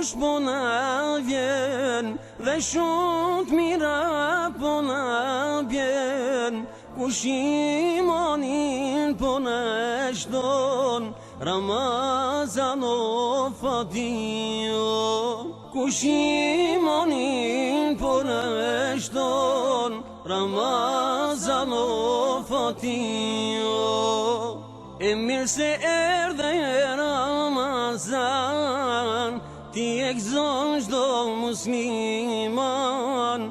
Kush po na vjen Dhe shumë të mira po na bjen Kush imanin po na shton Ramazan o Fatio Kush imanin po na shton Ramazan o Fatio E mirë se erdhe Ramazan Ti e gëzon çdo musliman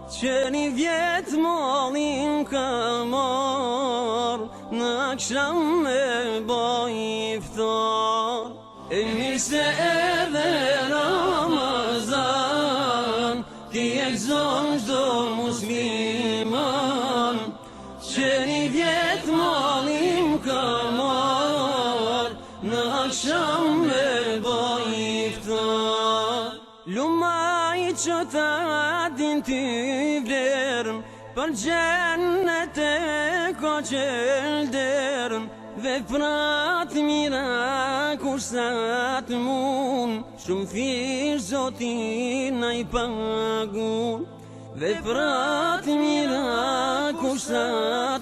Që një vjet mallin ka marr Në aksham me bo iftar E mirë se erdhe Ramazan Ti e gëzon çdo musliman Që një vjet mallin ka marr Në aksham me bo iftar Lum ai që ta din ty vlerën Për xhennet e ka çel derën Veprat mira kush sa të mund Shumëfish Zoti na i pagun Veprat mira kush sa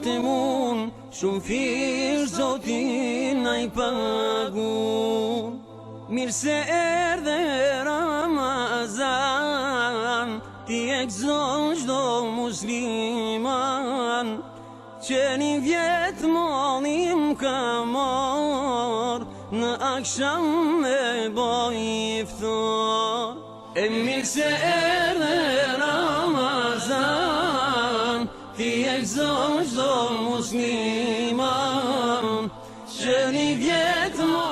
të mund Shumëfish Zoti na i pagun Mirë se erdhe Ramazan Ti e gëzon çdo musliman Që një vjet mallin ka marr Në aksham me bo iftar E mirë se erdhe Ramazan Ti e gëzon çdo musliman Që një vjet mallin.